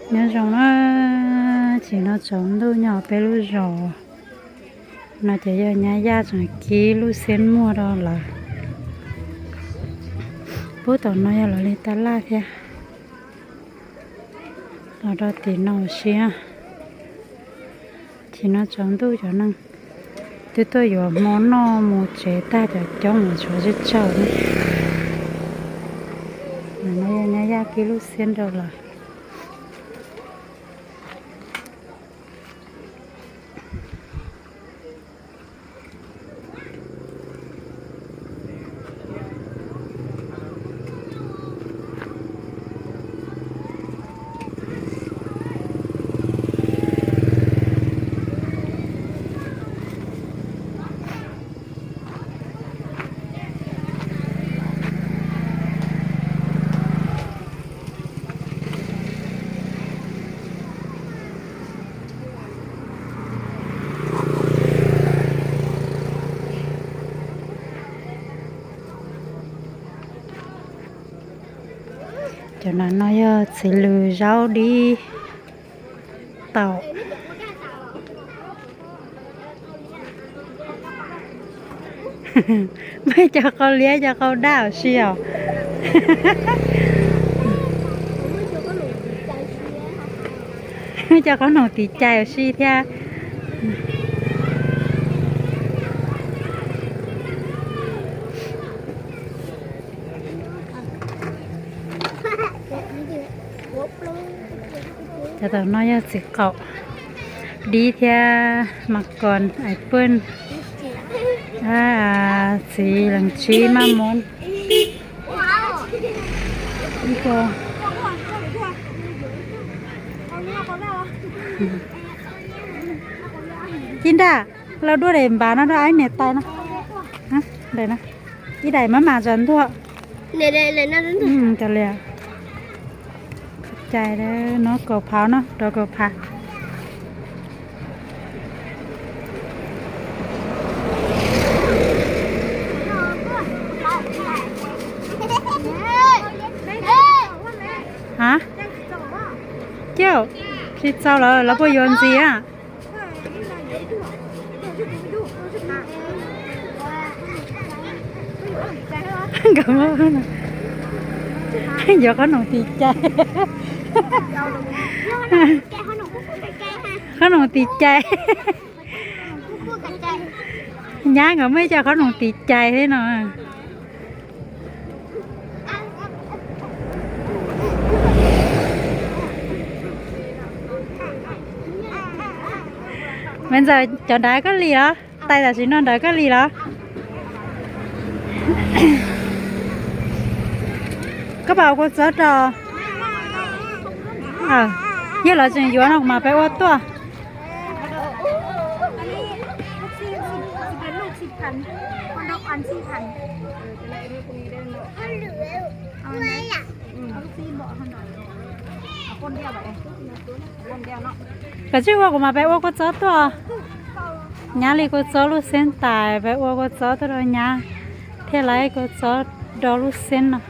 Nyob zoo na, tsim no tsaus ntuj nyob peb lub zos no ces yog nyab Yaj tseem kib lub xiab muag rau lawv. Pub tom no yog lawv li tab laj thiab. Los rau tim no ua si. Tsim no tsaus ntuj cov neeg twb tuaj yuav hmo noj mus tsev tag, cov coob mus tshuav tsawg tsawg ne. No yog nyab Yaj kib lub xiab rau lawm. Cov no no yog txiv lws zaub dib taum. Muaj cov qau liab cov qau daj ua si os. Muaj cov qhob noom tiv cai ua si thiab. Cov tom no yog txiv qaum dib thiab mas koos ais pwj, txiv lees tsib maj mob. Cib nraj, los dua daim npav no rau ib niam tais no. Ib daim maj mam tsaws ntuag. Cov li, cai no kaum phav no rau kaum phav. Ha, cauj, tsis txaus lawm, lawv puas yuav ntxiv a? Yuav qhob noom tiv cai. Qhob noom tiv cai. Nyab nkawd muaj ib co qhob noom tiv cai thiab no. Me ntxawm, cov nrad koj lis los? Tais tam sim no nrad koj lis los? Koj pab ua kua txob rau. Yog lawv tseem yuav no kuv mam pab ua tuaj. Koj tsis ua kuv mam pab ua kua txob tuaj. Nyab li kua txob lub xeeb tais, pab ua kua txob tuaj rau nyab, thiab lawv kua txob do lub xeeb no.